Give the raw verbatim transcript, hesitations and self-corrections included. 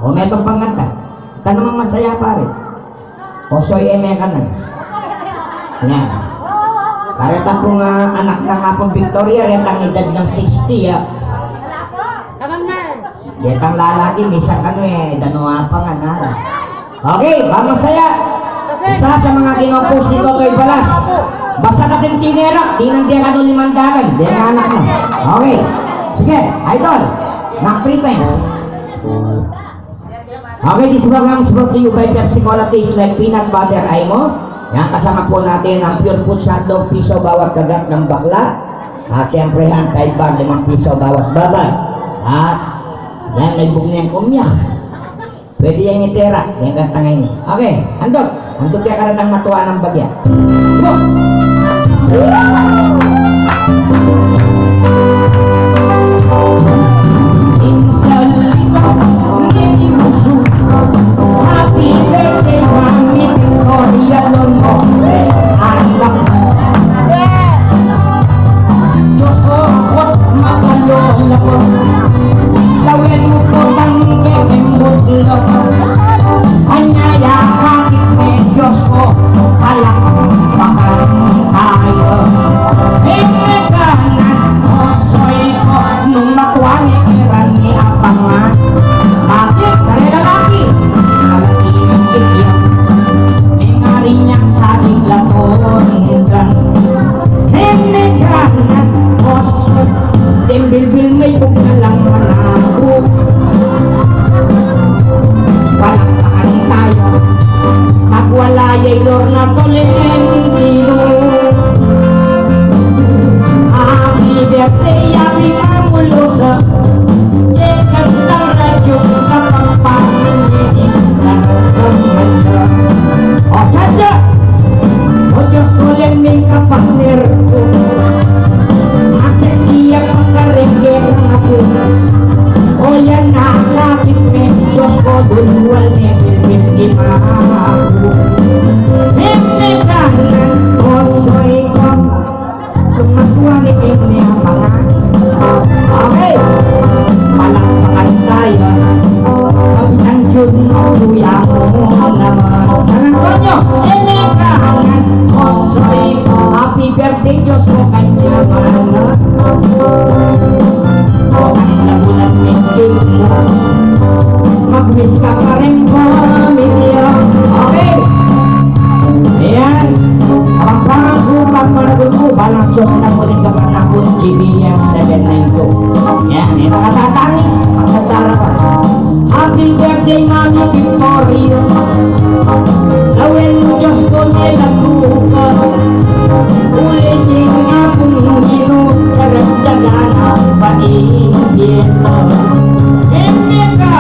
O, metung pang kanta. Tanu mang masaya, pare. O, soy eme ka na. Yan. Kareta pung, ah, anak nang Apung Victoria, retang edad nang sixty, ah. Detang lalaki, minsan kanu e, danu apang, ana. Okay, bang masaya. Isa sa mga kinompose ni Totoy Balas. Basta kating tinerak, dinan de kanu limang dalan, de nga anak na. Okay. Sige, idol. Knock three times. Okay, this program is brought to you by Pepsi Cola, taste like peanut butter, ay mo. Yan, kasama po natin ang Pure Foods hotdog, piso bawat kagat ng bakla. At siyempre, yan, Tide Bar, limang piso bawat babad. At yan, may bugni ang kumyak. Pwede yang itera, yang kanta ngayon. Okay, andog. Andog kaya karatang matuwa ng bagya. Go! Happy birthday, Mami Victoria, long live. Anak. Diyos ko, kot makalola ko. Lawen mu po tangke keng butlo. Anyaya kakit me, Diyos ko, palakpakan tayo. Pinagkanan ko, soy ko, nung makuha ni Iran ni Apanga. Bakit? Kare lalaki. Malaki ng iyak. Mengari niyang sabing latondan. Pinagkanan ko, soy Dembilbil may bugnalang manaku. Palakpakan tayo. Magwala ya i Lorna Tolentino. Happy birthday, happy Mamu Lusa. Ye kantang radyo Kapampangan, ye di na. O, chacha! O Diyos ko, len ming kapartner ku. Maseksi ya pagkarengge ku. O yan na, kapit me, Diyos ko, dulwal me, bilbil di maku. Meme kanan, o soy ko. Lumatuan ni Ping ni Apanga. Okay. Palakpakan tayo. Kapitan Jun, kuya mo naman. San Antonio, Eme Kahangan, Osoy, happy birthday, Diyos ko, kanya mana. Kotang na bulan, meeting mo. Mag-wish ka pa rin, pamilya. Okay. Ayan. Kapampangan ku, pagmanagun ku, balang susunod ulit kapag nabun, G B M seven nine two. Ayan, ito katatangis, magkatara pa. Happy birthday, Mami Victoria. Lawen mu, Diyos ko, ne laku ka. Ulit ing akung inu, karagdagan ang painit. Hindi ka